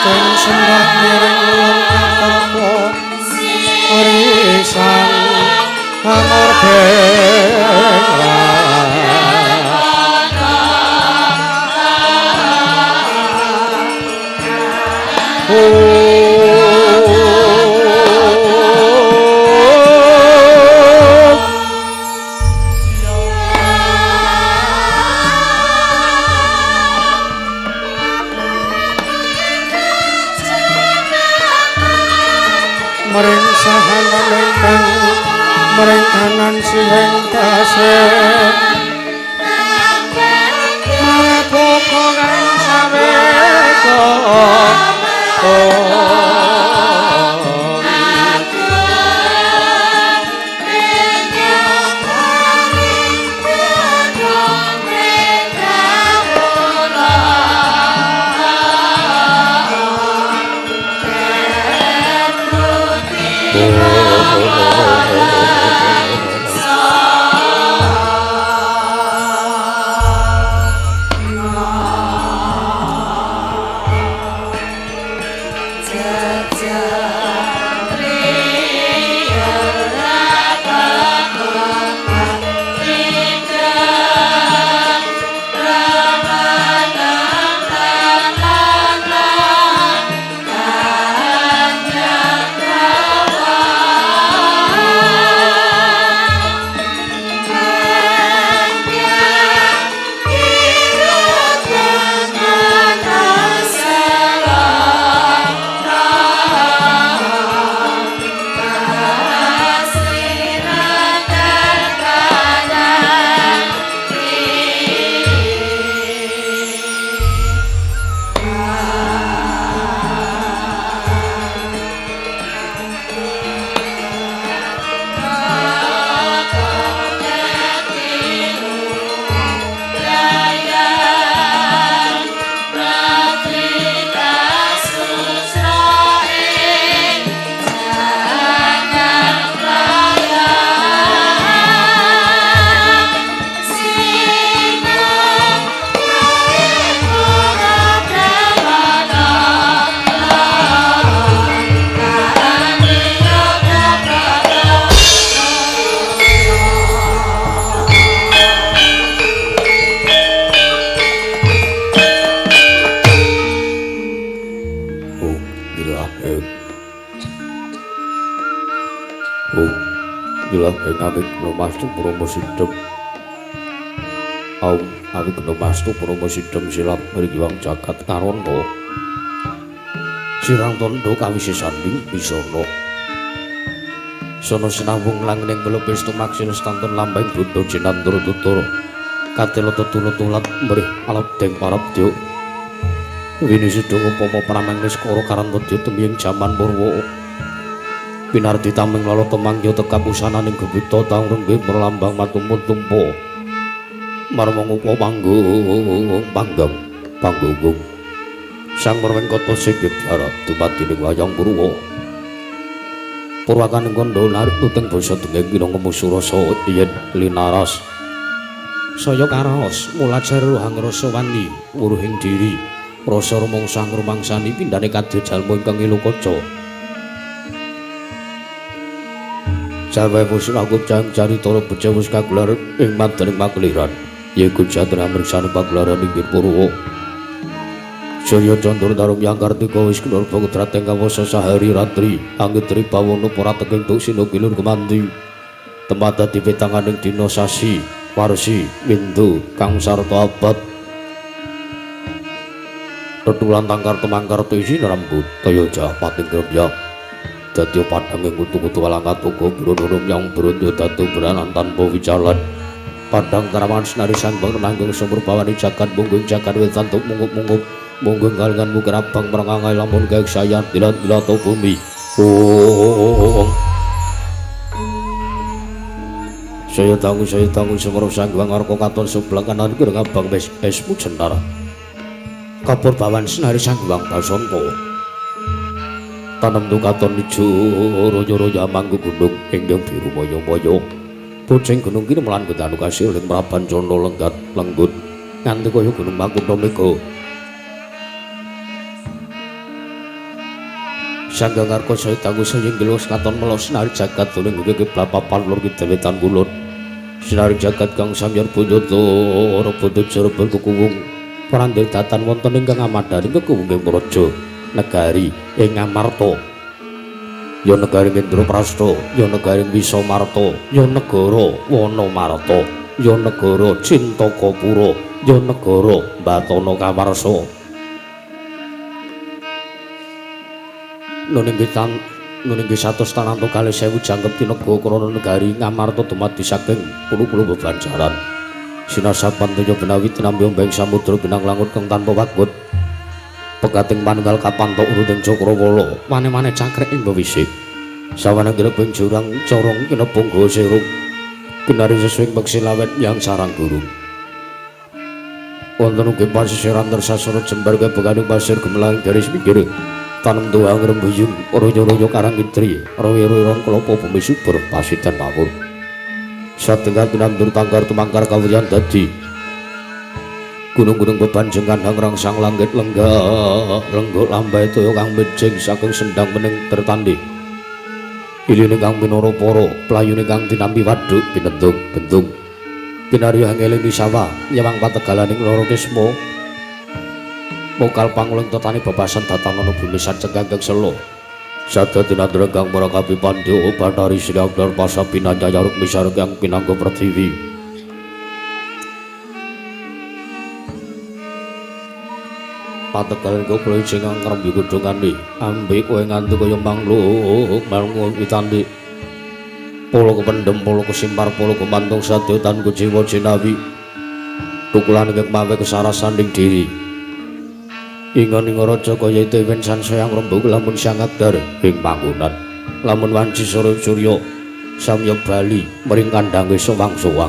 Den sembah miring ulun katerpa risang amurbeng. Mring sahanan ingkang mring kanan sihing tasih mangapoko kang saweka. Sidem silap mriwang jagat karana sirang tondo kawisisaning bisana sono sinawung langning melupis tumaksin stantun lambang buddha jinandur tutur katela tetulut-tulat mrih alabdeng parabdya wini sidha upama pramang niskara karantadya tumiyeng jaman purwa pinardi tameng lala temangya tekap usananing gebita taung renggih merlambang matumun tumpa marmangupa panggung panggang panggung sang merweng kota sing biara dumadi ning wayang purwa purwakaning kandha narik tuteng basa denging kinangka musurasa yen linaras saya karaos mulajar rohang rasa wani wuruhing diri rasa rumangsa ngrumangsani pindhane kadya jalma ingkang ngilu kaca jawe wis ragup jang caritara becik wis kagelar ing madaning makeliran yaiku jatra mriksane pagelaran inggih purwa Surya Candra Tarung Yang Kartika wis kenurba kodrat ing kawasa sahari ratri anggit tribawana para teking duksina kilur kemanti tempat dadi petanganing dina sasi warsi windu kang sarta abad tetulan tangkar temangkar isi rambut kaya japating gremyak dadi padhang ing kutu-kutu walang katuka brunurung yang bruntu datu branan tanpa wicalan padhang karawan senari sangbang nanggung sumur bawani jagat munggung jagat wetan tuk mungup-mungup munggung galengan mukir abang merengangai lamun gaek sayan dilat-dilat bumi. Oh, saya tanggung semeruh sangguang arko katon sebelah kanan kirang abang wis esmu jentara kapur bawan senari sangguang basonto tanem tu katon ijo royo-royo manggu gunung ingkang biru moyo-moyo pucing gunung kini melan gedanu kasil ing mraban jono lenggat lenggut nganti kaya gunung Makutha Mega. Sangga ngarka saya dangu saya ngelos katon melos sinar jagat tuning kiblat papan lor kidul wetan kulon. Sinar jagat kang samyar bujut ora butuh kekuwung prandel datan wonten ingkang amadhaning kekuwunging praja negari ing Ngamarta. Ya negari Indraprasta, ya negari Wisamarta, ya negara Wanamarta, ya negara Cintakapura, ya negara Batana Kawarsa. Nuninggi 142.000 jangkep tinega krana negari Ngamarta dumadi saking puluh-puluh bebanjaran. Sinasapan toya benawi tinampi ombeng samudra binang langut kang tanpa wagut. Pegating manunggal kapantok uruting cakrawala, mane-mane cakrek ing bewisik. Sawana kinebeng jurang corong kinebung gawa serung. Kinari sesuing peksi lawet yang sarang gurung. Wonten ugi pasisiran tersasana jembar kebeganing pasir gemelang garis pinggir. Tanem tuang rembuyung royo-royo karang kitri, royo-royon kelopo bumi subur pasidan mawur. Satenggar tinandur tangkar tumangkar kawuryan dadi. Gunung-gunung bebanjengan hangrangsang langit lenggah lenggok lambai toya kang mejeng saking sendang mening tertandi. Iline kang minara para, playune kang tinampi waduk binendung bentung. Kinarya hangeling di sawah, nyewang pategalaning loro kisma. Mokal pangulung tetani bebasan datanana bumi sanceganggang selo. Sada tinandra kang marakapi pandya Bathari Sri Agnar pasabinanya yaruk misarek kang pinangga pertiwi. Pategalan kula ijing ngrembi godhongane, ambe kowe nganti kaya mangluk mangluk witandi. Polo kependhem, polo kesimpar, polo kemantung sadya tan kuciwa jinawi. Tukulan ingkang mawe kesarasan ing diri. Ingon ing raja kaya dewen sansaya ngrembug lamun siang abdar ing panggonan. Lamun wanci sore surya samya bali mring kandhange sowang-sowang.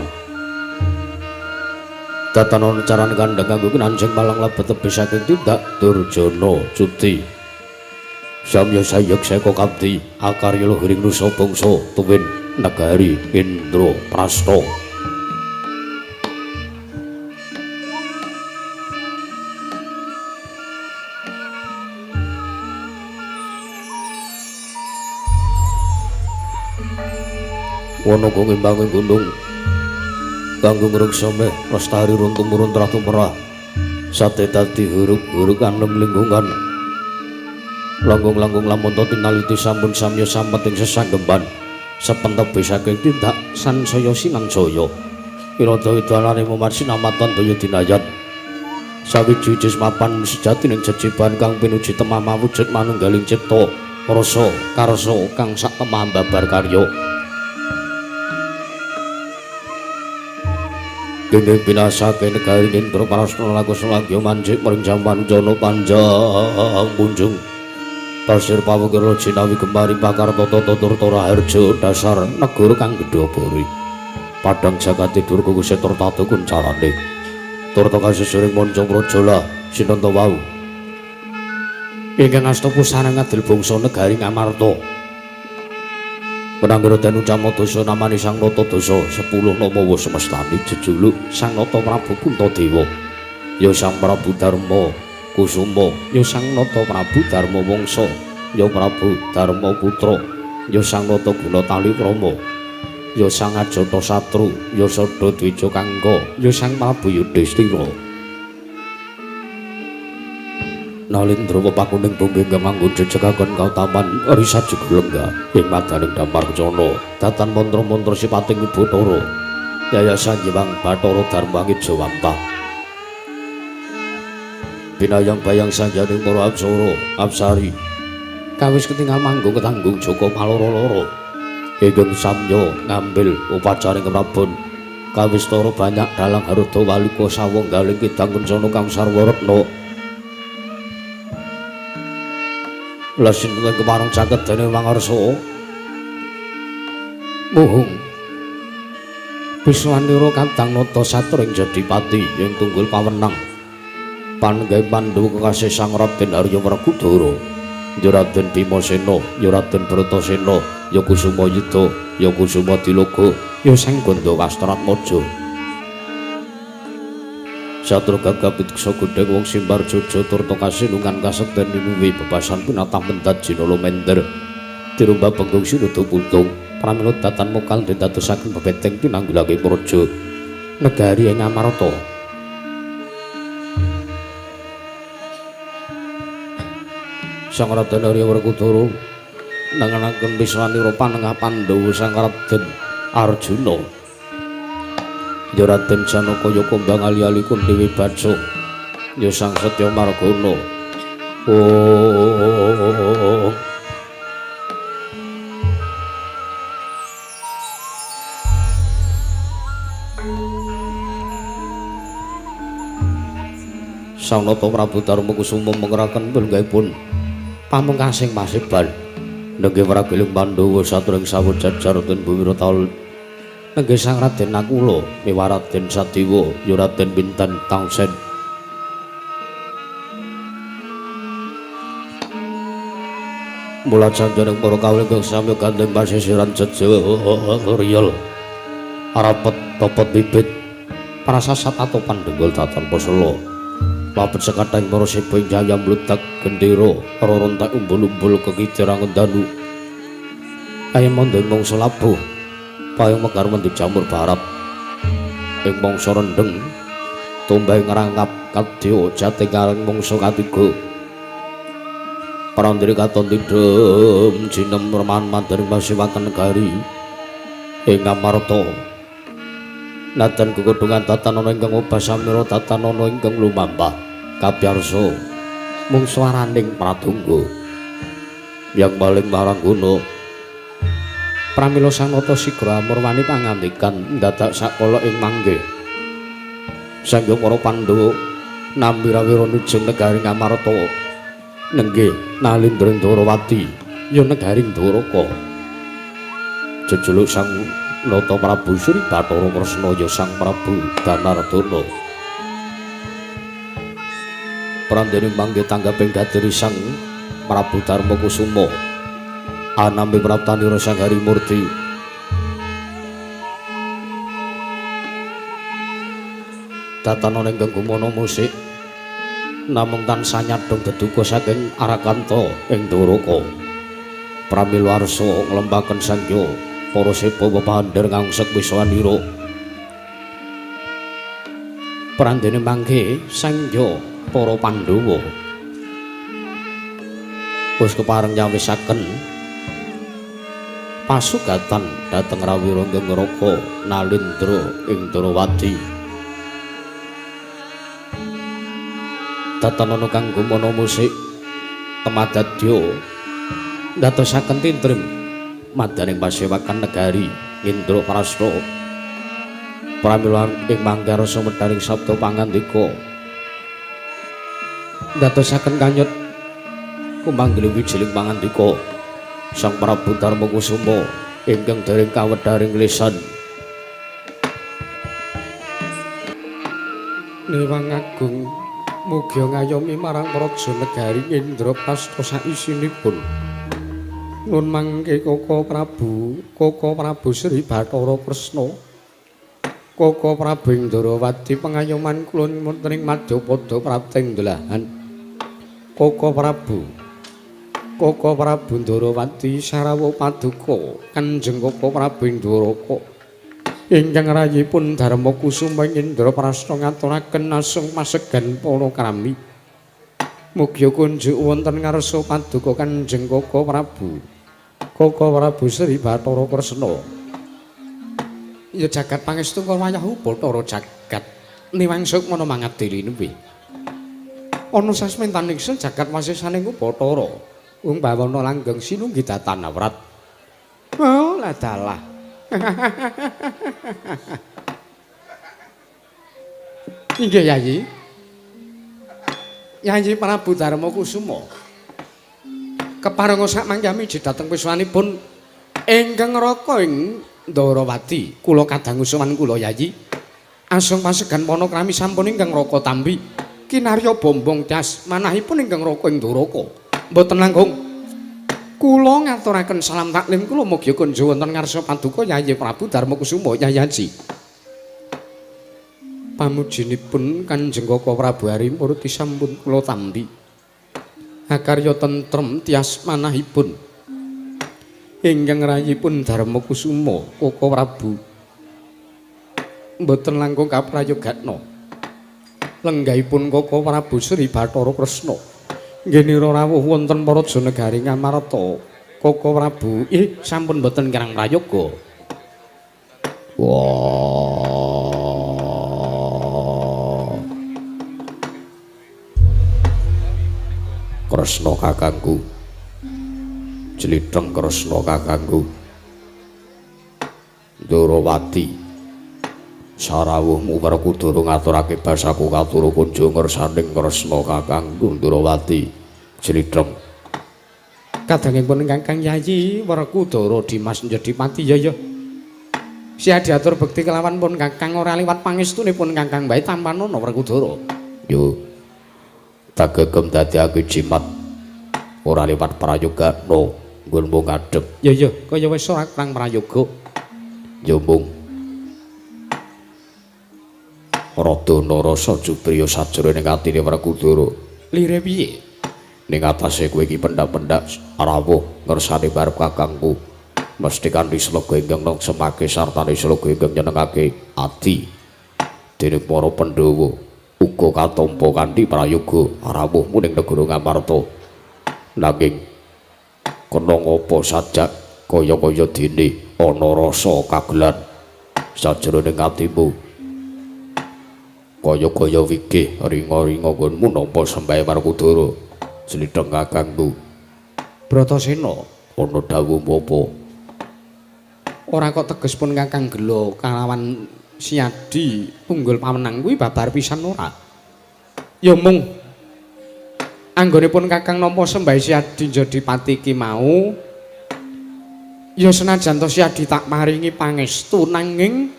Tatanan carane kandhang kanggo kinanjing malang lebet tebih saking tindak Durjana cuti. Samya sayek seka kabdi akarya luhuring nusa bangsa tuwin negari Indraprasta. Wana kang ngimbangi gunung kanggo ngreksa meh lestari run tumurun trah tumrah sate dadi huruk-huruk anem lingkungan langkung-langkung lamun to tinaliti sampun samya sampet ing sesanggemban sepentebe saking tindak sansaya sinansaya irada idalane mumar sinamatan daya dinayan sawiji mapan sejatining jejiban kang pinuji temah mawujud manunggaling cipta rasa karsa kang sak temah babar karya. Gengeng binasake negari Indraprasta laku selagya manjik maring jaman jana panjang munjung pasir pawukira jinawi gemari pakar tata tutur raharja dasar negara kang gedhe bori padang jagate durga kusetra tata kuncarane turta kasusuring manca prajala sinanta wau ingkang asta pusana ngadil bangsa negari Ngamarta. Penanggara danu Camadasa namani Sang Nata Dasa 10 nama wa semestani jejuluk Sang Nata Prabu Puntadewa. Ya Sang Prabu Darma Kusuma, ya Sang Nata Prabu Darma Wangsa, ya Prabu Darma Putra, ya Sang Nata Guna Talikrama, ya Sang Ajata Satru, ya Sada Dwija Kangka, ya Sang Prabu Yudhistira. Nalindra pepakuning bumi ingkang manggon jejegaken kautaman risa juga lenggah ing madaning damar kencana datan mantra-mantra sipating Bathara Yayasan Hyang Bathara Dharma Ngijawantah binayang bayang sangyaning para apsara apsari kawis ketingal manggung ketanggung jaka maloro-loro ingkang samya ngambil upacaring keprabon kawistara banyak dalang harda walika sawenggaling kidang kencana kang sarwa retna. Lasin kemarang caket dene mangarsa muhung Biswanira kadang nata satring jadipati ing tunggul pawenang panenggahe Pandhawa kekasih Sang Raden Arya Werkudara ya Raden Bimasena ya Raden Bratasena ya Kusuma Yuda ya Kusuma Diloga ya Sang Gandha Wastratmaja. Satru gagap piksa godheng wong simbar jojo turta kasinungan kasekten linuwi bebasan pinatah mendat jinala mender dirumbah benggung sinuda puntung pramila datan mokal den dadosaken bebeteng pinanggulake praja negari ing Amarta. Sang Raden Arya Werkudara nangenaken wiswanira panengah Pandhawa Sang Raden Arjuna. Ya Raden Janaka ya kembang ali-ali Kuntiwi Baca ya Sang Setya Margana. Oh. Sang Nata Prabu Darma Kusuma mengeraken lenggahipun pamungkasing paseban nenggih pragiling Pandhawa satring sawut jajar ten bumi taul nenggih Sang Raden Nakula miwah Raden Sadewa ya Raden Pinten Tangsen. Mula janjaning para kawula ingkang sami gandeng pasisiran jejel arapet topot bibit prasasat atau pandhenggul datan pasela. Mabet sekathahing para seba ing jaya mludak gendera rerentek umbul-umbul kekidirangen danu. Ayem mondho ing mangsa labuh payung mekar mendhu jamur barat. Ing mangsa rendheng tumbah ngrangkap kadya jati kareng mangsa katiga. Prandiri katon tidhem jinem remahan mandaring pasiwakan negari ing Amarta. Nadan kekodhongan tatan ana ingkang obah samira tatan ana ingkang lumampah kabyarsa mung swaraning pratungga yang paling maranggana. Pramila Sang Nata sigra amurwani pangandikan ndadak sakala ing mangke sangga para Pandhawa nampi rawira nuju negari Ngamarta nenggih Nalindra Ndrawati ya negari Ndwaraka. Jejuluk Sang Nata Prabu Sri Bathara Kresna ya Sang Prabu Danardana. Prandene mangke tanggaping gadiri Sang Prabu Darma Kusuma anampi praptanira Sang Harimurti. Datanana ingkang gumana musik namung tansah nyadhong deduka saking Arakanta ing Ndwaraka. Pramila arsa nglembaken sangya para sepa pepander ngangsek wiswanira. Prandene mangke sangya para Pandhawa wis kepareng nyawisaken pasugatan dhateng Rawira ingkang Raka Nalindra ing Ndrawati. Tatanana kang gumana musik temadadya ndadosaken tintrim madaning pasewakan negari Indraprasta. Pramila ing mangke rasa medharing sabda pangandika ndadosaken kanyut kumanggil wijiling pangandika Sang Prabu Darma Kusuma ingkang dereng kawedharing lisan. Newang agung mugi ngayomi marang praja negari Indraprasta saisinipun. Nun mangke Koko Prabu, Koko Prabu Sri Bathara Kresna, Koko Prabu ing Ndrawati pengayoman kula wonten ing madyapada prapting delahan. Koko Prabu, Koko Prabu Ndrawati sarawuh paduka Kanjeng Koko Prabu ing Dwaraka ingkang rayipun Darma Kusuma ing Indraprasta ngaturaken asung masegan para krami. Mugi kunjuk wonten ngarsa paduka Kanjeng Koko Prabu, Koko Prabu Sri Bathara Kresna. Ya jagat pangestu wayah Bathara jagat niwang sukmana mangadili nuwi. Ana sasmentaning jagat wasisaning Bathara wong bawana langgeng sinunggi datan awrat. Oh lah dalah. Inggih Yayi. Yayi Prabu Darma Kusuma keparenga sak mangke miji dhateng wiswanipun ingkang Raka ing Ndrawati. Kula kadang usuman kula Yayi. Asung pasegan panakrami sampun ingkang Raka tampi kinarya bombong das manahipun ingkang Raka ing Ndwaraka. Mboten langkung kula ngaturaken salam taklim kula mugi kunjuk wonten ngarsa paduka Yayi Prabu Darma Kusuma Yayi Haji. Pamujinipun Kanjeng Koko Prabu Harimurti sampun kula tampi. Akarya tentrem tias manahipun. Ingkang rayipun Darma Kusuma Koko Prabu. Mboten langkung kaprayogakna. Lenggahipun Koko Prabu Sri Bathara Kresna. Nggih rawuh wonten Paraja Negari Ngamarta. Koko Prabu, sampun mboten kirang prayoga. Wah. Kresna kakangku. Jlitheng Kresna kakangku. Ndorowati. Sarawuhmu Werkudara ngaturake basaku katur kunjung ngersaning Kresna kakangku Ndorowati. Jlitheng. Kadangipun Kakang Yayi Werkudara Dimas njedi pati ya ya. Sia diatur bekti kelawan pun Kakang ora liwat pangestunipun Kakang bae tampanana Werkudara. Yo. Tagegem dadekake jimat ora liwat prayogana nggonmu ngadhep. Ya ya, kaya wis ora kurang prayoga. Ya mung rada narasa jupriya sajroning atine Werkudara. Lire piye? Ning atase kowe iki pendhak-pendhak rawuh ngersane barep kakangku. Mesti kanthi slega ingkang nengsemake sartane slega ingkang nyenengake ati. Dening para Pandhawa uga katampa kanthi prayoga rawuhmu ning negara Ngamarta. Nanging kena ngapa sajak kaya-kaya dene ana rasa kagelan sajroning atimu. Kaya-kaya wigih ringa-ringa nggonmu nampa sembahe Werkudara. Jlitheng kakangku. Bratasena, ana dawuhmu apa? Ora kok teges pun Kakang gela kalawan Siadi tunggul pamenang kuwi babar pisan ora? Ya mung anggonipun Kakang nampa sembah Siadi njadi pati ki mau ya senajan to Siadi tak paringi pangestu nanging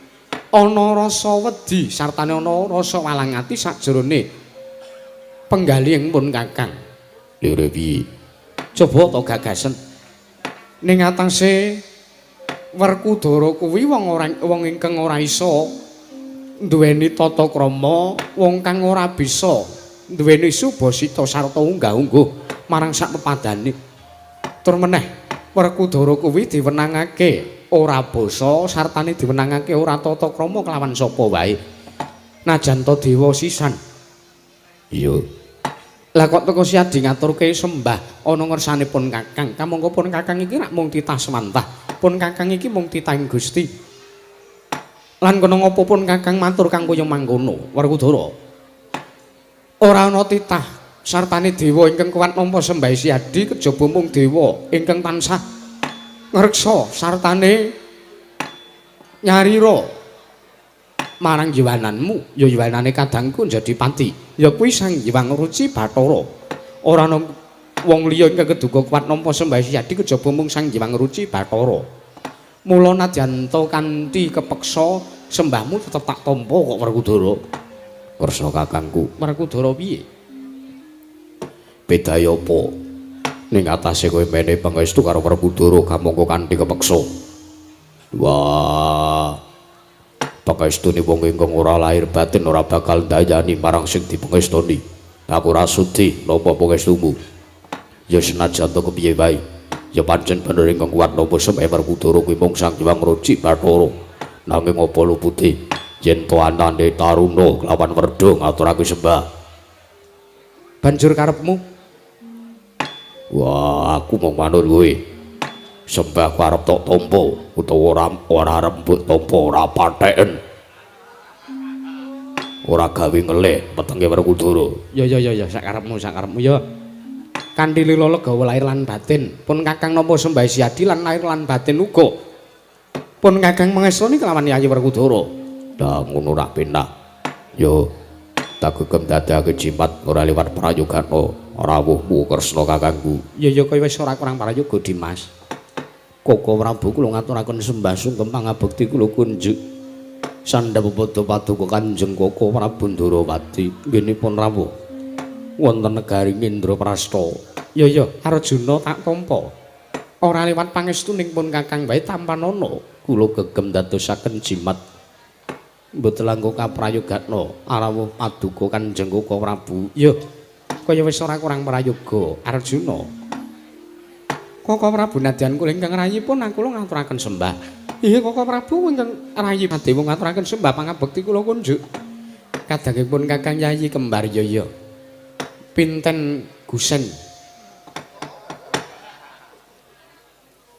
ana rasa wedi sartane ana rasa walang ati sakjroning penggalih pun Kakang. Lire piye? Coba to gagasen. Ning atase Werkudara kuwi wong ora wong ingkang ora iso duweni tata krama, wong kang ora bisa duweni subasita sarta unggah-ungguh marang sak pepadane. Tur meneh Werkudara kuwi diwenangake ora basa sartane diwenangake ora tata krama kelawan sapa wae. Najan to dewa sisan. Iya. Lah kok teko Siadi ngaturke sembah ana ngersanipun Kakang. Kamangka pun Kakang iki rak mung titah semantah. Pun Kakang iki mung titahing Gusti. Lan kena ngapa pun Kakang matur kang kaya mangkono, Werkudara. Ora ana titah sartane dewa ingkang kuwat nampa sembah Siadi kejaba mung dewa ingkang tansah ngreksa sartane nyarira marang jiwananmu, ya jiwanane kadangku njadi pati. Ya kuwi Sang Hyang Ruci Bathara. Ora ana wong liya ingkang keduga kuwat nampa sembah Siadi kejaba mung Sang Hyang Ruci Bathara. Mula nadyan ta kanthi kepeksa sembahmu tetep tak tampa kok Werkudara. Kresna kakangku. Werkudara piye? Bedaya apa? Ning atase kowe mene pangestu karo Werkudara kamangka kanthi kepeksa. Wah. Pangestune wong ingkang ora lahir batin ora bakal ndayani marang sing dipangestoni. Aku ora sudi nampa pangestumu. Ya senajan to kepiye wae, ya pancen bener ingkang kuwat nampa sembah Werkudara kuwi mung Sang Hyang Ruci Bathara. Nanging apa lupute yen to anane taruna kelawan werda ngaturake sembah. Banjur karepmu? Wah, aku mung manut kowe. Sembah ku arep tok tampa utawa ora arep mbok tampa ora patheken. Ora gawe ngelih wetenge Werkudara. Ya ya ya ya sakarepmu sakarepmu ya. Kanthi lila legawa lahir lan batin, pun Kakang nampa sembah Siadi lan lahir lan batin uga. Pun Kakang mangestoni kelawan Yayi Werkudara. Lah ngono ra penak. Yo tagegem dadekake jimat ora liwat prayogana rawuhmu Kresna kakangku. Ya ya kaya wis ora kurang prayoga Dimas. Koko Prabu kula ngaturaken sembah sungkem pangabekti kula kunjuk. Sandhap padha paduka Kanjeng Koko Prabu Ndorowati nggenipun rawuh wonten negari Indraprasta. Ya ya Arjuna tak tampa. Ora liwat pangestuning pun Kakang wae tampanana kula gegem dadosaken jimat. Mboten langkung kaprayogakna arawuh paduka Kanjeng Koko Prabu. Ya, kaya wis ora kurang prayoga Arjuna. Koko Prabu nadyan kula ingkang rayipun kula ngaturaken sembah. Iya Koko Prabu ingkang rayi Padewa ngaturaken sembah pangabekti kula kunjuk. Kadangipun Kakang Yayi kembar yaya. Pinten Gusen.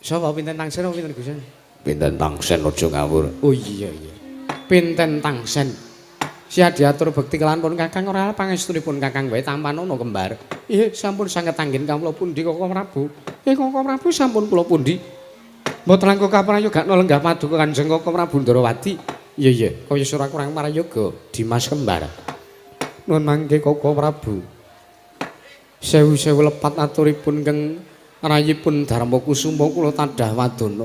Sapa pinten Tangsen apa pinten Gusen? Pinten Tangsen aja ngawur. Oh iya iya. Pinten Tangsen. Sia diatur bekti kelawan pun Kakang ora pangestunipun Kakang wae tampanono kembar. Iya sampun sanget anggen kawula pundi Koko Prabu. Koko Prabu sampun kula pundi. Mboten langkung kaprayogakna lenggah paduka Kanjeng Koko Prabu Ndrawati. Iya iya kaya ora kurang prayoga Dimas kembar. Nuwun mangke Koko Prabu. Sewu-sewu lepat aturipun keng rayipun Darma Kusuma kula tadah wadana.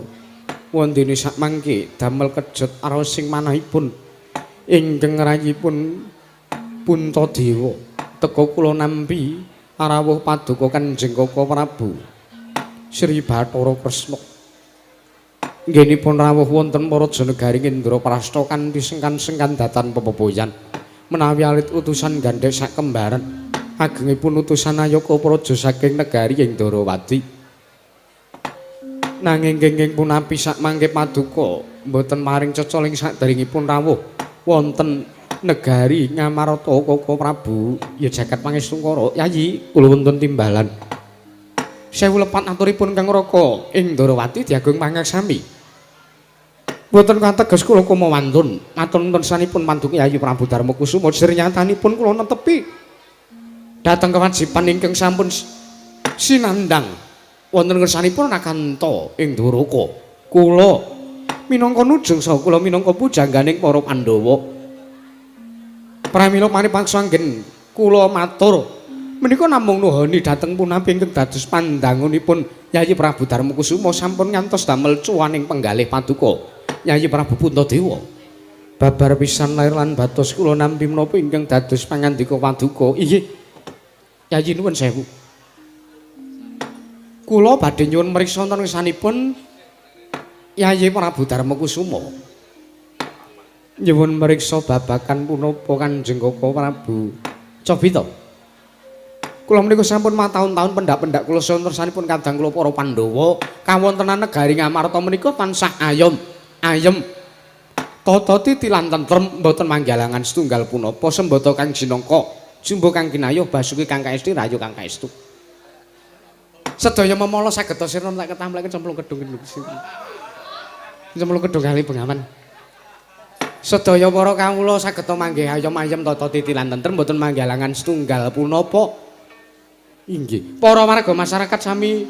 Wondene sak mangke damel kejet raosing manahipun ingkang rayipun Puntadewa teka kula nampi rawuh paduka Kanjeng Koko Prabu Sri Bathara Kresna. Nggenipun rawuh wonten Praja Negari Indraprasta kanthi sengkan-sengkan datan pepepoyan menawi alit utusan gandhek sak kembaran agengipun utusan Ayaka Praja saking negari Indrawati. Nanging kenging punapi sak mangke paduka mboten maring cecoling sakderengipun rawuh wonten negari Ngamarta Koko Prabu. Ya jagat pangestungkara Yayi kula wonten timbalan. Sewu lepat aturipun Kang Raka ing Ndrawati diagung pangaksami. Mboten kateges kula kumawantun matur nuwun paduka Yayi Prabu Darma Kusuma srinyatanipun kula netepi dhateng kewajiban ingkang sampun sinandang wonten ngersanipun Rakanta ing Dwaraka. Kula minangka nujung saha kula minangka pujangganing para Pandhawa. Pramila panipaksa anggen kula matur menika namung nuhoni dhateng punapi ingkang dados pandangunipun Yayi Prabu Darma Kusuma sampun ngantos damel cuwaning penggalih paduka Yayi Prabu Puntadewa. Babar pisan lair lan batos kula nampi menapa ingkang dados pangandika paduka. Inggih. Yayi nuwun sewu. Kula badhe nyuwun mriksa wonten ngersanipun Yayi Prabu Darma Kusuma. Nyuwun mriksa babagan punapa Kanjeng Koko Prabu. Cobi to. Kula menika sampun mataun-taun pendak-pendak kula saha kadang kula para Pandhawa kawontenan negari Ngamarta menika tansah ayom, ayem. Tata titi lan tentrem mboten manggalangan setunggal punapa sembata kang jinangka, jumbo kang kinayuh basuki kang kaesti rayu kang kaestu. Sedaya memala sageta sirna tak ketampleke cemplung kedung kendung. Cemplung kedung kali Bengawan. Sedaya para kawula sageta manggih ayom-ayem tata titi lan tentrem mboten manggalangan setunggal punapa. Inggih. Para warga masyarakat sami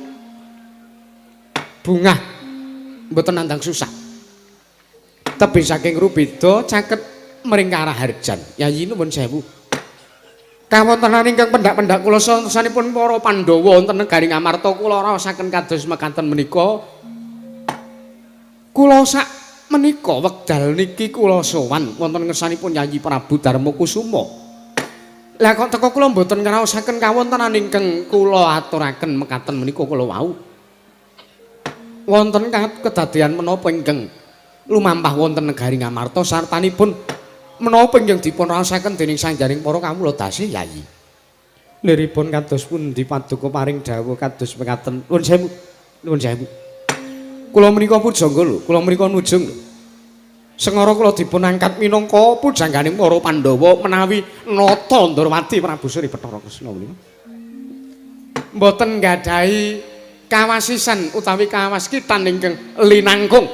bungah mboten nandang susah. Tebih saking Rubeda caket mring Karaharjan. Yayi nuwun sewu. Kawontenan ingkang pendak-pendak kula sanipun para Pandhawa wonten negari Ngamarta kula raosaken kados mekaten menika. Kula sak menika wekdal niki kula sowan wonten ngersanipun Yayi Prabu Darma Kusuma. Lah kok teka kula mboten ngraosaken kawontenan ingkang kula aturaken mekaten menika kula wau. Wonten kedadean menapa ingkang lumampah wonten negari Ngamarta sartanipun menapa ingkang dipun raosaken dening sanjaring para kawula dasih Yayi. Liripun kados pundi paduka paring dawuh kados mekaten. Nuwun sewu. Nuwun sewu. Kula menika pujangga lho, kula menika nujung lho. Sengara kula dipun angkat minangka pujangganing para Pandhawa menawi nata Ndrawati Prabu Sri Bathara Kresna menika. Mboten nggadahi kawasisan utawi kawaskitan ingkang linangkung.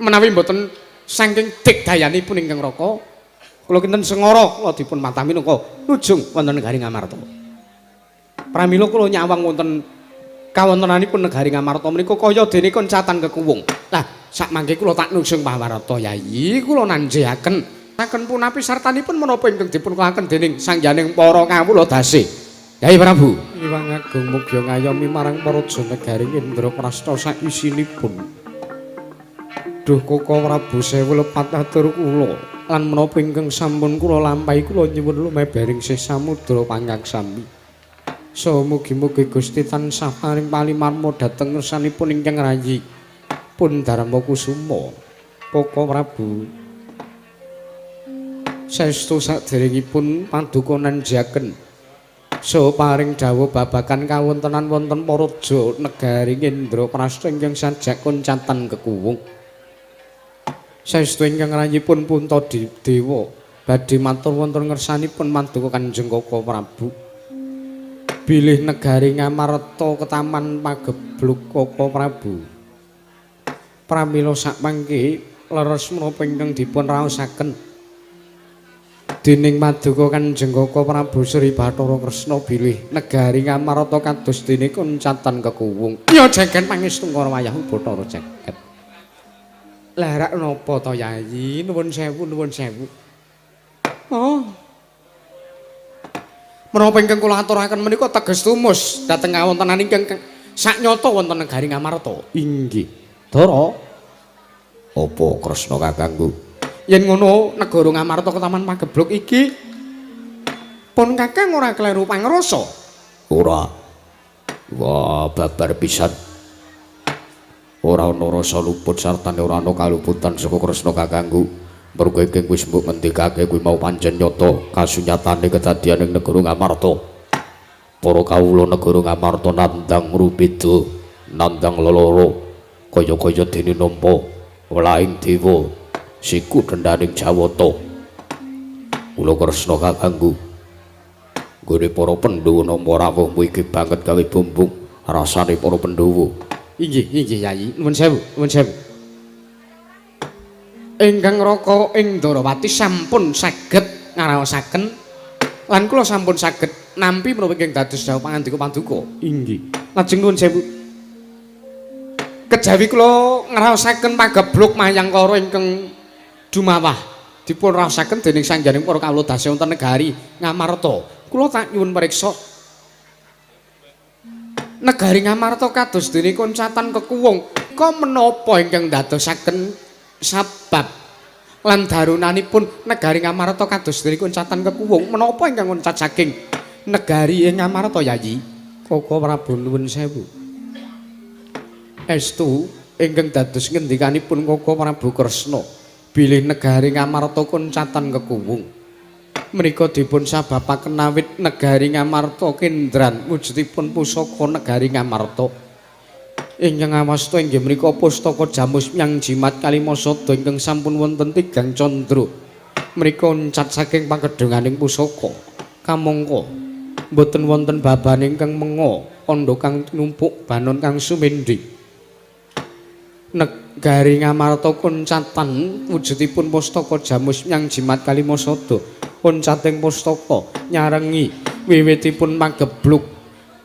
Menawi mboten saking digdayanipun ingkang Raka, kula kinten sengara kula dipun matah minangka nujung wonten negari Ngamarta. Pramila kula nyawang wonten kawontenanipun negari Ngamarta menika kaya dene koncatan kekuwung. Lah sak mangke kula tak nujung pawarata Yayi, kula nanjihaken aken punapi sartanipun menapa ingkang dipun kelaken dening sangyaning para kawula dasih. Yayi Prabu. Iwang Agung mugia ngayomi marang praja negari Indraprasta saisinipun. Duh Koko Prabu sewu lepat atur kula lan menapa ingkang sampun kula lampahi kula nyuwun lumebering sih samudra pangaksami. Saha mugi-mugi Gusti tansah paring palimarma dhateng ngersanipun ingkang rayi pun Darma Kusuma. Koko Prabu. Saestu saderengipun paduka nanjaken saha paring dawuh babagan kawontenan wonten Paraja negari Indraprasta ingkang sajak koncatan kekuwung. Saestu ingkang rayipun Puntadewa badhe matur wonten ngersanipun paduka Kanjeng Kaka Prabu. Bilih negari Ngamarta ketaman pagebluk Kaka Prabu. Pramila sakmangke leres menapa ingkang dipun raosaken dening paduka Kanjeng Kaka Prabu Sri Bathara Kresna bilih negari Ngamarta kados dene koncatan kekuwung. Ya jagan pangestu karo wayah Bathara jagat. Lah rak napa to Yayi? Nuwun sewu, nuwun sewu. Oh. Menapa ingkang kula aturaken menika teges tumus dhateng kawontenan ingkang saknyata wonten negari Ngamarta. Inggih. Dara. Apa Kresna kakangku? Yen ngono negara Ngamarta ketaman pagebluk iki pun kakang ora kleru pangrasa. Ora. Wah, babar pisan. Ora ana rasa luput sartane ora ana kaluputan saka Kresna kakangku. Mergo ingkang wis mbok ngendikake kuwi mau pancen nyata kasunyatane kedadian ing negara Ngamarta. Para kawula negara Ngamarta nandhang rubeda, nandhang lelara, kaya-kaya dene nampa welahing dewa siku dendhaning Jawata. Kula Kresna kakangku, nggone para Pandhawa nampa rawuhmu iki banget gawe bumbung rasane para Pandhawa. Inggih, inggih Yayi, nuwun sewu, nuwun sewu. Ingkang Raka ing Ndarawati sampun saged ngaraosaken lan kula sampun saged nampi menapa ingkang dados dawuh pangandika paduka. Inggih. Lajeng nuwun sewu. Kejawi kula ngraosaken pagebluk Mayangkara ingkang dumawah dipun raosaken dening sangganing para kawula dasa wonten negari Ngamarta. Kula tak nyuwun priksa. Negari Ngamarta kados dene koncatan kekuwung. Ka menapa ingkang ndadosaken sabab lan darunanipun negari Ngamarta kados dene koncatan kekuwung? Menapa ingkang ngoncat saking negari ing Ngamarta Yayi? Kaka Prabu nuwun sewu. Estu ingkang dados ngendikanipun Kaka Prabu Kresna bilih negari Ngamarta koncatan kekuwung. Menika dipun sababaken awit negari Ngamarta kendran wujudipun pusaka negari Ngamarta. Ingkang awasta inggih menika pustaka Jamus Myang Jimat Kalimasada ingkang sampun wonten tigang candra. Menika oncat saking pakedhunganing pusaka. Kamangka mboten wonten babane ingkang menga, kandha kang numpuk banon kang sumendhi. Negari Ngamarta koncatan wujudipun pustaka Jamus Myang Jimat Kalimasada. Oncating pustaka nyarengi wiwitipun pagebluk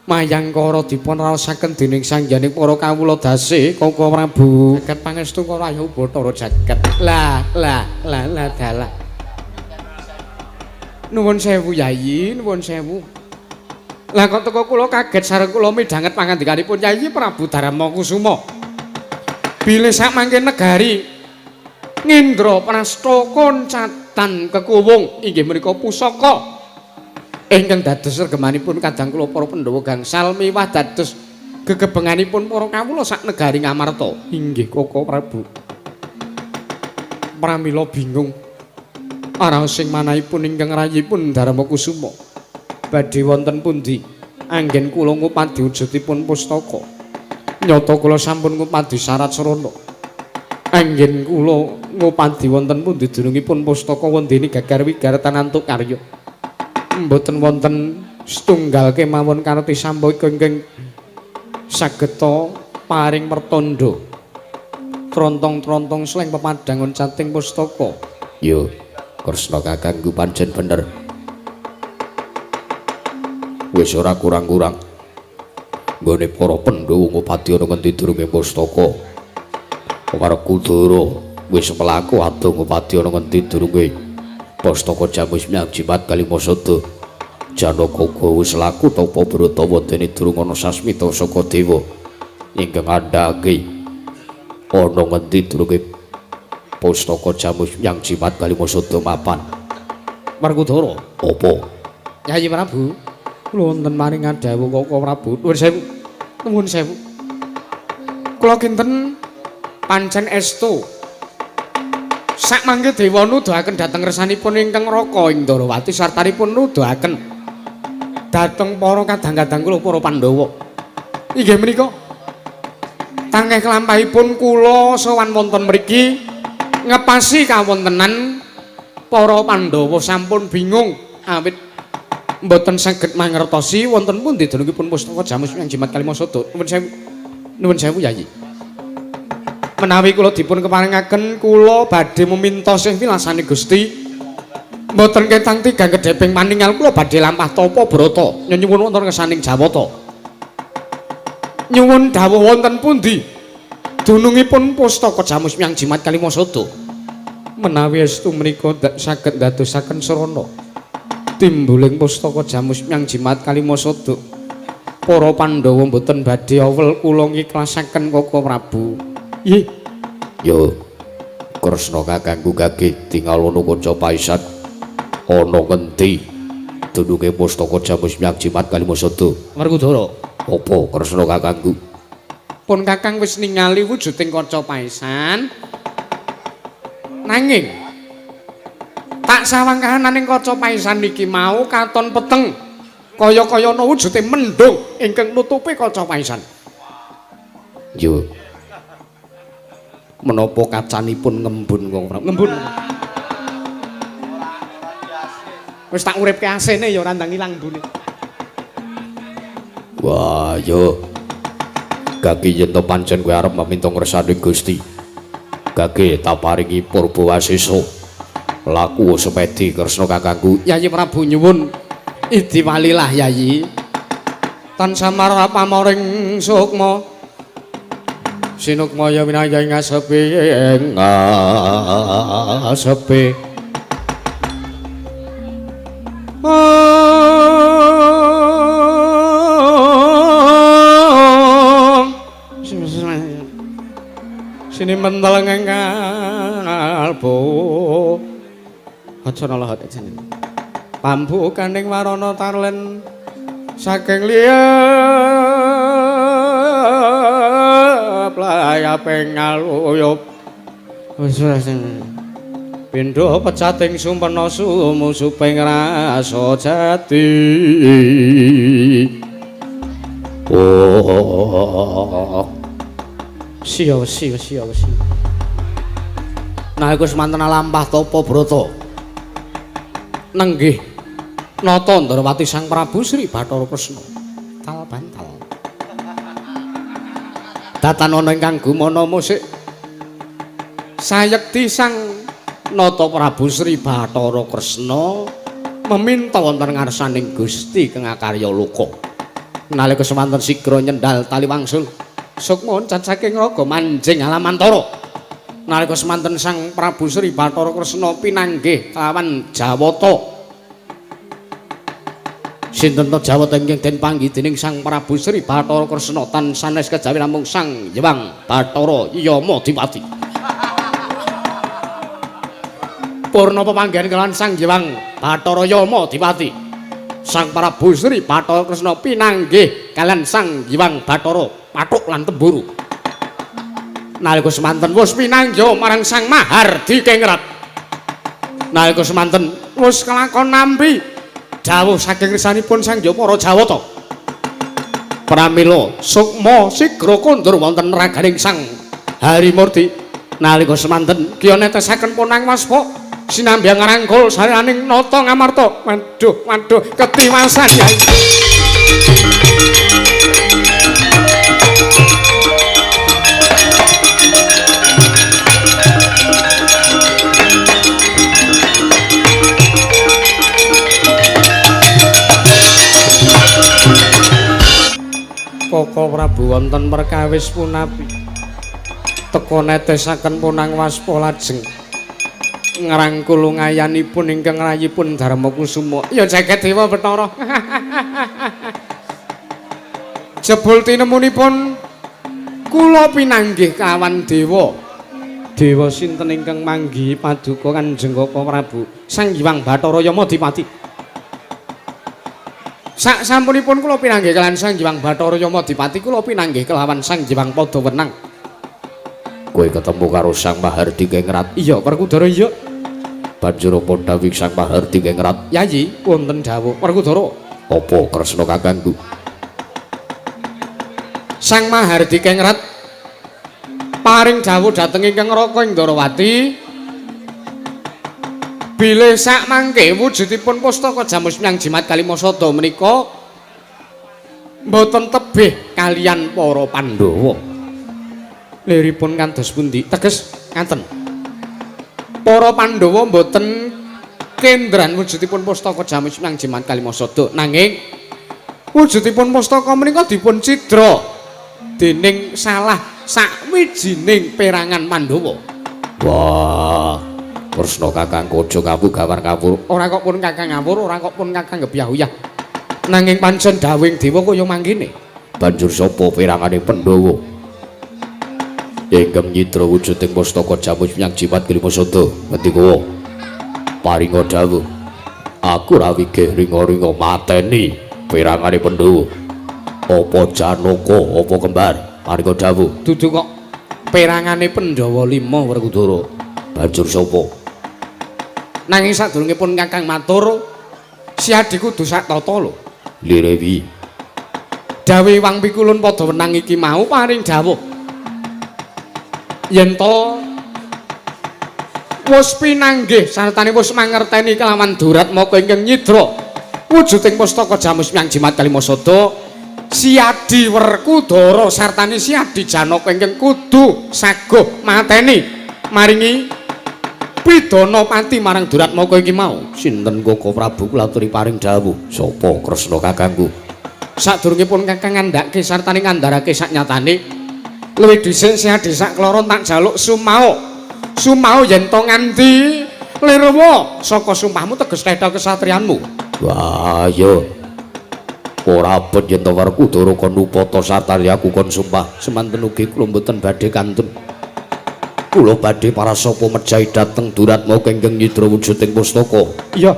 Mayangkara dipun raosaken dening sangganing para kawula dase Kaka Prabu. Jagat pangestu karo Ayu Bathara jagat. Lah lah lah lah dalah. Nuwun sewu Yayi, nuwun sewu. Lah kok teko kula kaget sareng kula midhanget pangandikanipun Yayi Prabu Darma Kusuma. Bilih sakmangke negari Ngindraprasta koncatan kekuwung inggih menika pusaka ingkang dados regemanipun kadang kula para Pandhawa gangsal miwah dados gegebenganipun para kawula sak negari Ngamarta. Inggih Kaka Prabu. Pramila bingung araos sing manahipun ingkang rayipun Darma Kusuma. Badhe wonten pundi anggen kula ngupadi wujudipun pustaka. Nyata kula sampun ngupadi syarat sarana. Anggen kula ngupadi wonten pundi dunungipun pustaka wondene gagar wigar tanantuk karya. Mboten wonten setunggal kemawon karti samboyka ingkang sageta paring pertandha. Trontong-trontong sleng pepadhang oncating pustaka. Yo, Kresna kakangku pancen bener. Wis ora kurang-kurang. Nggone para Pandhawa ngupadi ana ngendi durunge pustaka. Werkudara wis mlaku adoh ngupadi ana ngendi durunge pustaka Jamus Myang Jimat Kalimasada. Janaka uga wis laku tapa brata wondene durung ana sasmita saka dewa ingkang ngandhake ana ngendi durunge pustaka Jamus Myang Jimat Kalimasada mapan. Werkudara, apa? Yayi Prabu, kula wonten maring ngadhawuh Kaka Prabu. Nuwun sewu. Nuwun sewu. Kula kinten pancen estu. Sak mangke dewa nuduhaken dhateng ngersanipun ingkang Raka ing Ndarawati sartanipun nuduhaken dhateng para kadang-kadang kula para Pandhawa. Inggih menika tangeh kelampahipun kula sowan wonten mriki ngepasi kawontenan para Pandhawa sampun bingung awit mboten saged mangertosi wonten pundi dunungipun pustaka Jamus Miang Jimat Kalimasada. Nuwun sewu. Nuwun sewu Yayi. Menawi kula dipun keparengaken kula badhe meminta sih wilasane Gusti. Mboten ketang tigang kedheping paningal kula badhe lampah tapa brata nyuwun wonten ngersaning Jawata. Nyuwun dawuh wonten pundi dunungipun pustaka Jamus Miang Jimat Kalimasada. Menawi estu menika saged ndadosaken srana timbuling pustaka Jamus Miang Jimat Kalimasada. Para Pandhawa mboten badhe awel kula ngiklasaken Koko Prabu. Nggih. Yo Kresna kakangku gage tingalono kanca paisan ana ngendi dununge pustaka Jamus Miang Jimat Kalimasada. Werkudara, apa Kresna kakangku? Pun kakang wis ningali wujuding kaca paisan. Nanging tak sawang kahananing kaca paisan iki mau katon peteng kaya-kaya ana wujude mendung ingkang nutupi kaca paisan. Yo. Menapa kacanipun ngembun wong Prabu? Ngembun. Wis tak uripke asene ya ora ndang ilang mbune. Wah, yo. Gage yen to pancen kowe arep meminta ngersane Gusti. Gage tak paringi purba wasesa. Laku sepedi Kresna kakangku. Yayi Prabu nyuwun idi walilah Yayi. Tan samar pamoring sukma. Sinukmaya winaya ing ngasepi ing ngasepi. Sini mentel ing kalbu. Aja nolak jeneng. Pambukaning warana tarlen saking liyep layaping ngaluyup. Wis pindha pecating sumpena sumusuping rasa jati. Oh. Siya siya siya siya. Nah iku semanten lampah tapa brata. Nenggih nata Ndarawati Sang Prabu Sri Bathara Kresna. Tal bantal. Datan ana ingkang gumana musik. Sayekti Sang Nata Prabu Sri Bathara Kresna meminta wonten ngarsaning Gusti kang akarya loka. Nalika semanten sigra nyendal tali wangsul sukma cacaking raga manjing alamantara. Nalika semanten Sang Prabu Sri Bathara Kresna pinanggih kelawan Jawata. Sinten to Jawata ingkang den panggih dening Sang Prabu Sri Bathara Kresna tan sanes kejawi namung Sang Hyang Bathara Yama Dipati. Purna pepanggihan kelawan Sang Hyang Bathara Yama Dipati. Sang Prabu Sri Bathara Kresna pinanggih kalian Sang Hyang Bathara Pathuk lan Temburu. Nalika semanten wis pinanggih marang Sang Mahardi Kengrat. Nalika semanten wis kelakon nampi dawuh saking risanipun Sang Hyang para Jawata. Pramila sukma sigra kondur wonten raganing Sang Harimurti. Nalika semanten kiya netesaken ponang waspa sinambi ngrangkul sariraning nata Ngamarta. Waduh, waduh, ketiwasan Yai. Koko Prabu wonten perkawis punapi teka netesaken ponang waspa lajeng ngrangkul ngayanipun ingkang rayipun Darmakusuma. Ya jagat dewa Bathara. Jebul tinemunipun kula pinanggih kawan dewa. Dewa sinten ingkang manggihi paduka Kanjeng Koko Prabu Sang Hyang Bathara Yama Dipati. Sak sampunipun kula pinanggih kelawan Sang Hyang Bathara Yama Dipati, kula pinanggih kelawan Sang Hyang Padawenang. Kowe ketemu karo Sang Mahardika Ngrat. Iya, Werkudara iya. Banjur apa dawuh Sang Mahardika Ngrat? Yayi, wonten dawuh Werkudara. Apa Kresna kakangku? Sang Mahardika Ngrat paring dawuh dhateng ingkang Raka ing Ndarawati bilih sak mangke wujudipun pustaka Jamus Myang Jimat Kalimasada menika mboten tebih kaliyan para Pandhawa. Liripun kados pundi? Teges ngaten. Para Pandhawa mboten kendran wujudipun pustaka Jamus Myang Jimat Kalimasada, nanging wujudipun pustaka menika dipun cidra dening salah sakwijining perangan Pandhawa. Wah, Kresna kakangku aja ngawur gawar ngawur. Ora kok pun kakang ngawur, ora kok pun kakang gebyah-uyah. Nanging pancen dawuhing dewa kaya mangkene. Banjur sapa perangane Pandhawa ingkang nyidra wujuding pustaka Jamus Myang Jimat Kalimasada? Ngendika paringa dawuh, aku ra wigih ringa-ringa mateni perangane Pandhawa. Apa Janaka apa kembar? Paringa dawuh. Dudu kok perangane Pandhawa 5 Werkudara. Banjur sapa? Nanging sadurungipun kakang matur, Siadi kudu sak tata lho. Lirewi. Dawuh Wang Pikulun padha wenang iki mau paring dawuh yen to wis pinanggih sartane wis mangerteni kelawan Duratmaka ingkang nyidra wujuding pustaka Jamus Myang Jimat Kalimasada, Siadi Werkudara sartane Siadi Janaka ingkang kudu saguh mateni maringi pidana pati marang Duratmaka iki mau. Sinten Koko Prabu kula aturi paring dawuh? Sapa Kresna kakangku? Sadurungipun kakang ngandhake sartane ngandharake saknyatane, luwih dhisik Siadi sakloron tak jaluk sumao. Sumao yen to nganti lirwa saka sumpahmu teges teta kesatrianmu. Wah, iya. Ora abot yen to Werkudara kon nupata sartane aku kon sumpah. Semanten ugi kula mboten badhe kantun. Kula badhe parasapa mejahi dhateng Duratmaka ingkang nyidra wujuding pustaka. Iya,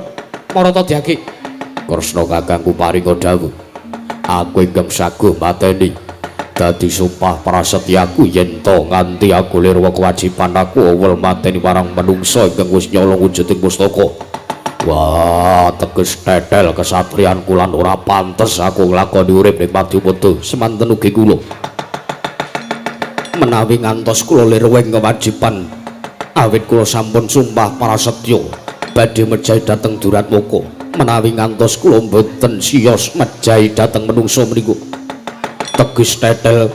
marata diake. Kresna kakangku paringa dawuh, aku ingkang saguh mateni. Dadi sumpah prasetyaku yen to nganti aku lirwa kewajiban aku awel mateni marang menungsa ingkang wis nyolong wujuding pustaka. Wah, teges tetel kesatrianku lan ora pantes aku nglakoni urip ning Madyapada. Semanten ugi kula. Menawi ngantos kula lirwa ing kewajiban awit kula sampun sumpah prasetya badhe mejahi dhateng Duratmaka. Menawi ngantos kula mboten siyos mejahi dhateng menungsa menika, teges tetel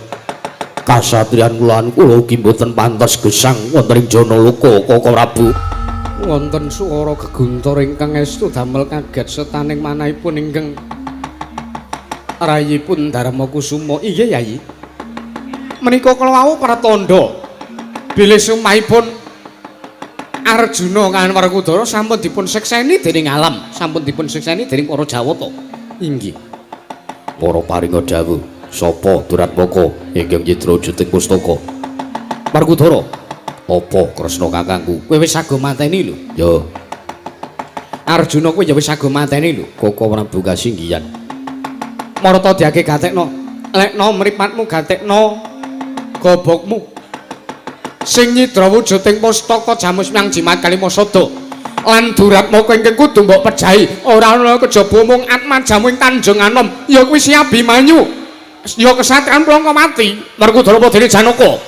kasatriyan kula lan kula ugi mboten pantes gesang wonten ing Janaloka Koko Prabu. Wonten swara geguntur ingkang estu damel kaget setaning manahipun ingkang rayipun Darmakusuma. Iya Yayi, menika kala wau pratandha bilih sumahipun Arjuna kaliyan Werkudara sampun dipun sekseni dening alam, sampun dipun sekseni dening para Jawata. Inggih. Para paringa dawuh, sapa Duratmaka ingkang nyidra wujuding pustaka? Werkudara, apa Kresna kakangku? Kowe wis sago mateni lho. Ya. Arjuna kowe ya wis sago mateni lho. Koko Prabu kasinggihan. Marata diake gatekno. Lekno mripatmu gatekno gobokmu. Sing nyidra wujuding pustaka Jamus Myang Jimat Kalimasada lan Duratmaka ingkang kudu mbok pejahi ora ana kejaba mung atmajamu ing Tanjung Anom ya kuwi Si Abimanyu ya kesatriyan plangka mati. Werkudara apa dene Janaka?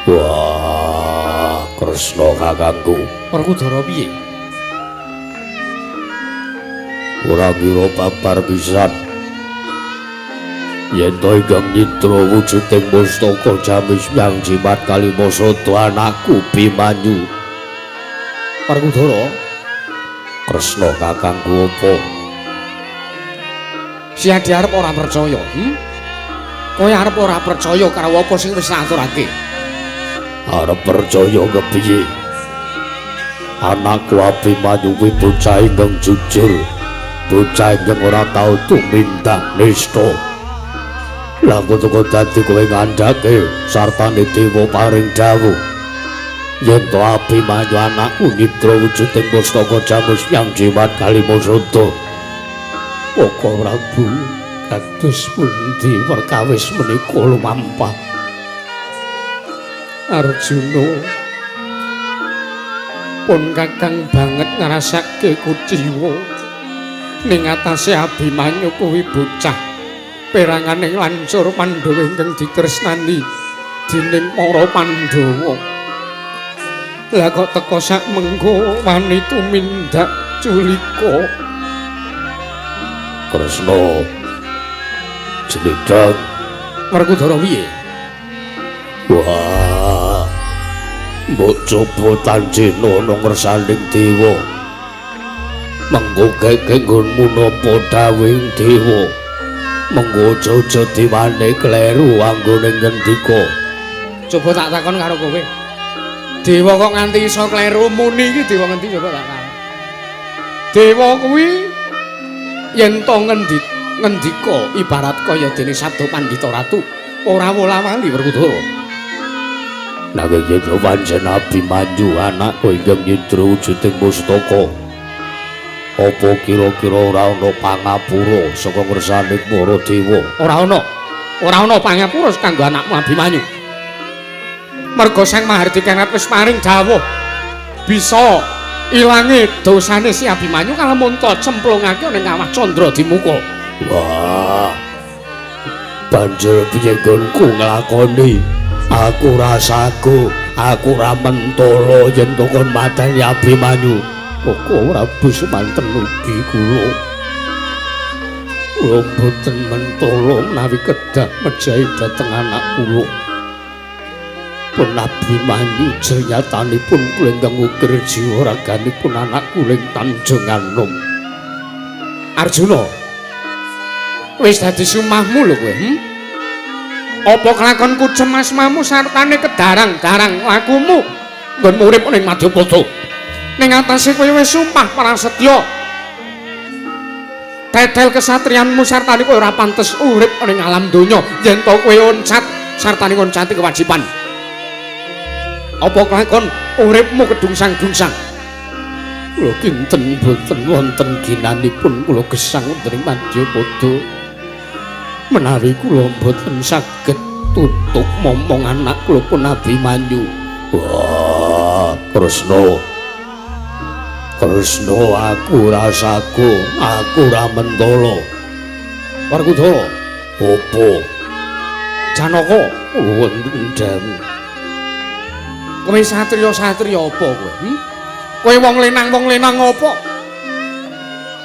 Wah, Kresna kakangku. Werkudara piye? Ora ngira babar pisan. Yen to ingkang nyidra wujuding pustaka Jamus Myang Jimat Kalimasada anakku Bimanyu. Werkudara, Kresna kakangku apa? Siadi arep ora percaya, Kowe arep ora percaya karo apa sing wis tak aturake? Arep percaya kepiye? Anakku Abimanyu kuwi bocah ingkang jujur. Bocah ingkang ora tau tumindak nista. Lah kok dadi kowe ngandhake sartane dewa paring dawuh yen to Abimanyu anakku nyitra wujuding pustaka jamus yang jimat Kalimasada. Koko Prabu, kados pundi perkawis menika lumampah? Arjuna pun kakang banget ngrasake kuciwa ning atase Abimanyu kuwi bocah perangane lancur Pandhawa ingkang ditresnani dening para Pandhawa. Lah kok teka sak mengko wani tumindak culika. Kresna jlidhang Werkudara piye? Wah, mbok coba tanjena ana ngersaning dewa. Mengko keke nggonmu napa dawuhing dewa. Mengko aja-aja dewane kleru anggone ngendika. Coba tak takon karo kowe. Dewa kok nganti iso kleru muni iki dewa ngendi coba tak takon. Dewa kuwi yen to ngendika ibarat kaya dene Sabda Pandhita Ratu ora wola-wali Werkudara. Nanging yen pancen Abimanyu anakku ingkang nyitra wujuding pustaka, apa kira-kira ora ana pangapura saka ngersane para dewa? Ora ana. Ora ana pangapura kanggo anakmu Abimanyu. Merga Sang Mahardika wis paring dawuh bisa ilange dosane si Abimanyu kalamun ta cemplungake ning kawah Candra Dimuka. Wah. Banjur piye nggonku nglakoni? Aku rasaku, aku ora mentolo yen to kon mateni Abimanyu. Koko Prabu semanten ugi kula. Kula mboten mentolo menawi kedah mejahi dhateng anak kula. Pun Abimanyu jernyatanipun kula ingkang ngukir jiwa raganipun anak kula ing Tanjung Anom. Arjuna, wis dadi sumahmu lho kowe, Apa kelakonku cemasmamu sartane kedarang-darang lakumu nggon urip ning Madyapada? Ning atase kowe wis sumpah prasetya. Tetel kesatrianmu sartane kowe ora pantes urip ning alam donya yen to kowe oncat sartane ngoncati kewajiban. Apa kelakon uripmu kedungsang-dungsang? Kula kinten boten wonten ginanipun kula gesang wonten ing Madyapada. Menawi kula boten saged tutuk momong anak kula pun Abimanyu. Wah, Kresna. Kresna aku rasaku, aku ora mentolo. Werkudara, opo? Janaka wonten dawuh. Kowe satriya-satriya apa kowe? Kowe wong lenang apa?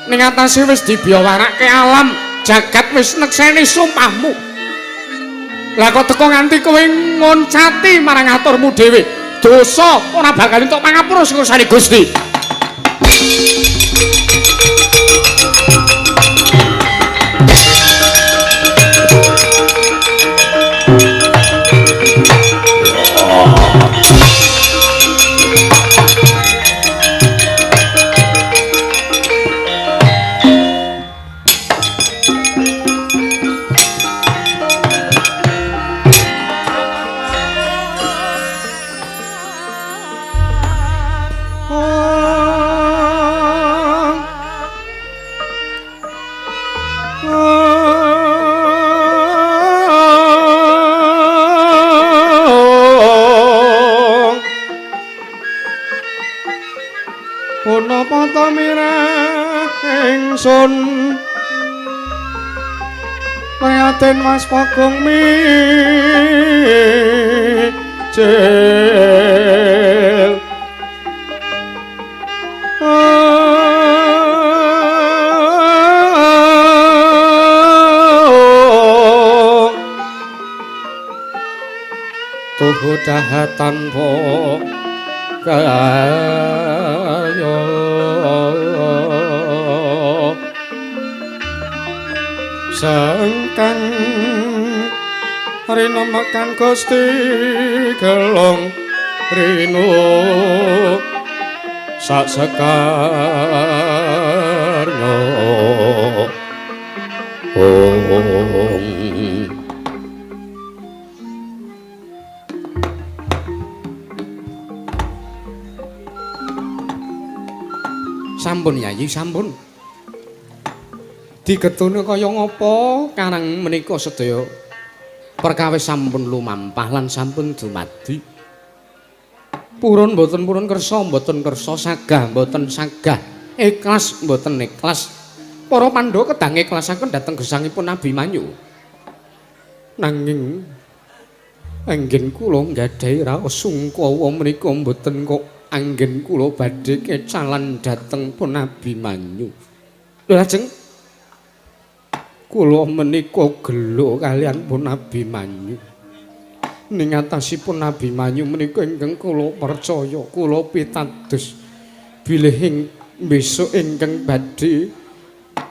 Ning atase wis dibiyawarake alam, jagat wis nekseni sumpahmu. Lah kok teko nganti kowe ngoncati marang aturmu dhewe. Dosa ora bakal entuk pangapura sing ursane Gusti. Ingsun prihatin Mas Pogong mijil tuhu daha tanpa kaya sengkang rinemekan Gusti gelong rino sak sekarnya. Sampun Yayi, sampun. Digetune kaya ngapa karang menika sedaya perkawis sampun lumampah lan sampun dumadi. Purun mboten purun kersa mboten kersa, sagah mboten sagah, ikhlas mboten ikhlas. Para Pandhawa kedah ngiklasaken dhateng gesangipun Abimanyu. Nanging anggen kula nggadahi raos sungkawa menika mboten kok anggen kula badhe kecalan dhateng pun Abimanyu. Lho lajeng kula menika gelo kalian pun Abimanyu. Ning atasipun Abimanyu menika ingkang kula percaya, kula pitados bilih ing besok ingkang badhe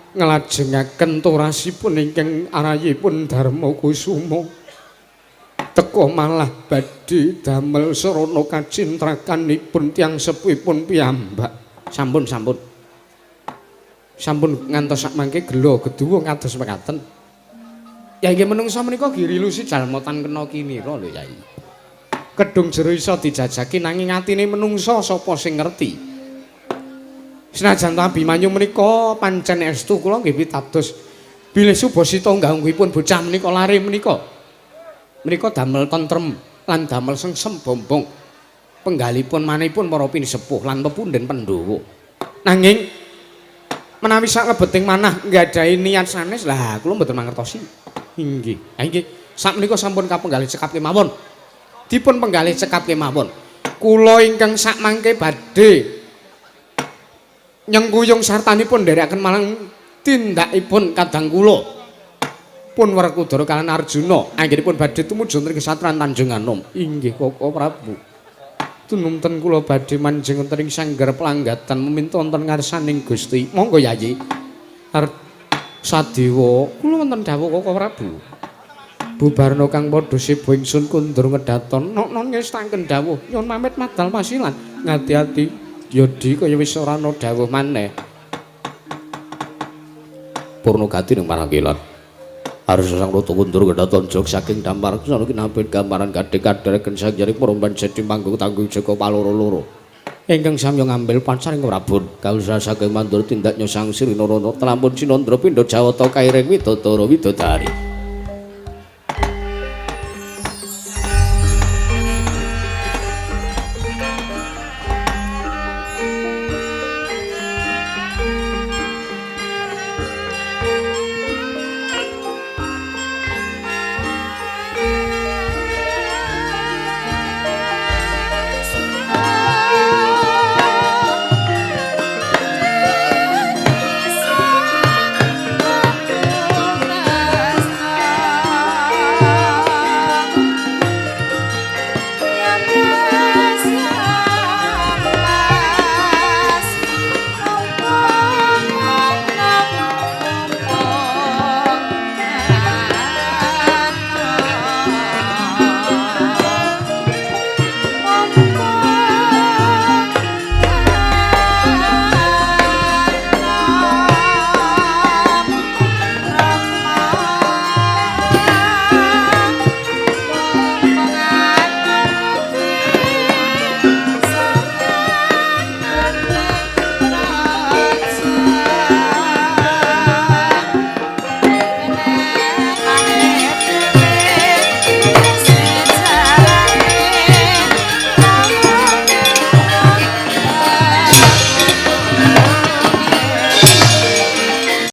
nglajengaken torasipun ingkang arayipun Darma Kusuma teka malah badhe damel sarana kacintrakanipun tiyang sepuhipun piyambak. Sampun sampun. Sampun ngantos sak mangke gelo geduwa ngados mekaten. Ya inggih menungsa menika girilusi jalma tan kena kinira lho Yai. Kedung jero iso dijajaki nanging atine menungsa sapa sing ngerti. Senajan Abimanyu menika pancen estu kula nggih pitados bilih subasita nggangguipun bocah menika lare menika. Menika damel tentrem lan damel sengsem bombong penggalipun manipun para pinisepuh lan pepundhen Pandhawa. Nanging menawi saklebeting manah nggadahi niat sanes lah kula mboten mangertosi. Inggih. Ha inggih, sakmenika sampun kapenggalih cekap kemawon. Dipun penggalih cekap kemawon. Kula ingkang sakmangke badhe nyengkuyung sartanipun nderekaken marang tindakipun kadang kula. Pun Werkudara kalian Arjuna anggenipun badhe tumuju wonten Kesatran Tanjung Anom. Inggih Koko Prabu. Tununten kula badhe manjing wonten ing sanggar pelanggatan meminta wonten ngarsaning Gusti. Monggo Yayi. Sadewa kula wonten dawuh Koko Prabu. Bubarna kang padha seba ingsun kundur ngedaton nok-nok ngestaken dawuh nyuwun pamit madal pasilan. Ngati-ati Yodi kaya wis ora ana dawuh maneh. Purnagati ning marangkilan. Arsa sang ratu kundur kedaton jog saking dampar sono kinapit gambaran kadhe-kadheren sangjari peromban sedi manggung tanggung jaga paloro-loro. Ingkang samya ngambil pacaring Prabun kausa saking mandur tindaknya sang Sri Narana telampun sinandra pindha Jawata kairing widodara widodari.